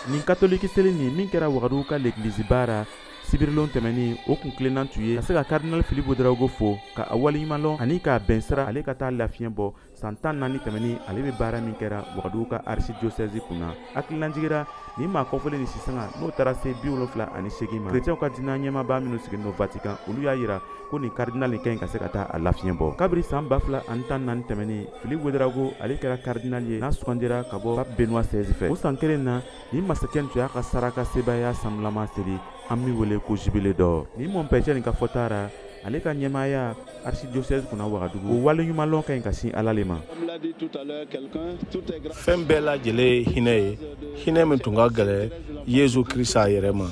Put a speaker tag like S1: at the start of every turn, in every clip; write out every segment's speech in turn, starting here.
S1: Nin katoliki seli nin min kɛra Wagadugu ka legiliziba ra sibirilon tɛmɛnin, o kun tilenna tun ye ka se ka cardinal Philippe Ouédraogo fo ka a waleɲuman lɔn ani k'a bɛn sira ale ka taa lafiɲɛ bɔ san 14 tɛmɛnin ale bɛ baara min kɛra Wagadugu ka archidiocèse kunna. Hakililanjigira nin maa kɔfɔlen ni sisanga n'o taara se 78 ma, chrétienw ka diinɛ ɲɛmaaba minnu sigilen don Vatican, olu y'a yira ko nin cardinal nin ka ɲi ka se ka taa a lafiɲɛ bɔ. Kabiri san 2014 tɛmɛnin, Philippe Ouédraogo ale kɛra cardinal ye n'a sugandira ka bɔ Pape Benoît XVI fɛ. O san kelen na, nin masakɛ tun y'a ka saraka sebaaya sanulama seli an min wele ko jubilé d'or. Nin mɔnpɛcɛ nin ka fɔta ra, ale ka ɲɛmaaya archidiocèse kunna Wagadugu, o waleɲumanlɔn ka ɲi ka sin Ala le ma.
S2: Fɛn bɛɛ lajɛlen ye hinɛ ye, hinɛ min tun ka gɛlɛn Yezu Krista yɛrɛ ma.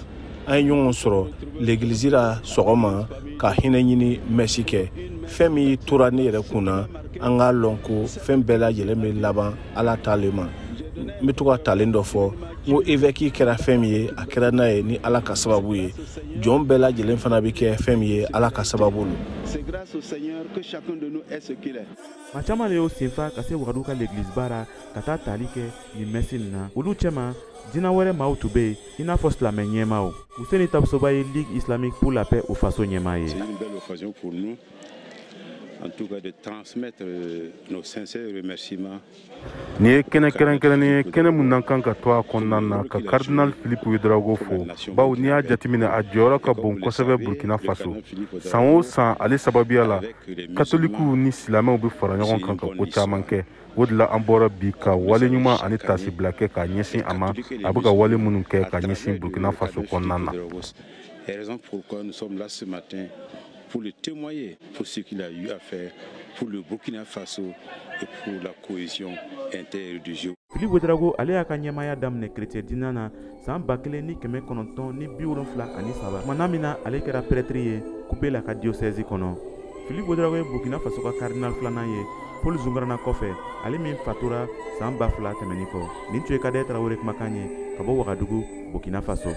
S2: An ye ɲɔgɔn sɔrɔ legilizi la sɔgɔma ka hinɛ ɲini mɛsi kɛ. Fɛn min tora ne yɛrɛ kun na, an k'a lɔn ko fɛn bɛɛ lajɛlen bɛ laban Ala ta le ma. N bɛ to ka talen dɔ fɔ n ko évêque kɛra fɛn min ye, a kɛra n'a ye ni Ala ka sababu ye. Jɔn bɛɛ lajɛlen fana bɛ kɛ fɛn min ye, Ala ka sababu lo.
S1: Maa caman de y'o senfa ka se Wagadugu ka legiliziba ra ka taa tali kɛ nin mɛsi nin na. Olu cɛma diinɛ wɛrɛ maaw tun bɛ yen, i n'a fɔ silamɛ ɲɛmaaw. Useni Tapsoba ye Ligue islamique pour la paix au Faso ɲɛmaa ye.
S3: C'est une belle occasion pour nous, en tout cas, de transmettre nos sincères remerciements.
S4: Nin ye kɛnɛ kɛrɛnkɛrɛnnen ye, kɛnɛ mun n'an kan ka to a kɔnɔna na ka cardinal Philippe Ouédraogo fo, bawo n'i y'a jateminɛ a jɔyɔrɔ ka bon kosɛbɛ Burkina Faso. San o san, ale sababuya la, katolikiw ni silamɛw bɛ fara ɲɔgɔn kan ka ko caman kɛ. O de la an bɔra bi ka wale ɲuman ani tasibila kɛ k'a ɲɛsin a ma, a bɛ ka wale minnu kɛ ka ɲɛsin Burkina Faso kɔnɔna na.
S3: Raison pourquoi nous sommes là ce matin pour le témoigner pour ce qu'il a eu à faire pour le Burkina Faso et pour la cohésion interreligieuse.
S1: Philippe Ouédraogo ale y'a ka ɲɛmaaya daminɛ chrétien diinɛ na san 1973, tuma min na ale kɛra prêtre ye Kupela ka diocèse kɔnɔ. Philippe Ouédraogo ye Burkina Faso ka cardinal filanan ye Paul Zoungrana kɔfɛ, ale min fatura san 2000 tɛmɛnin kɔ. Nin tun ye Kadɛ Tarawele kumakan ye ka bɔ Wagadugu, Burkina Faso.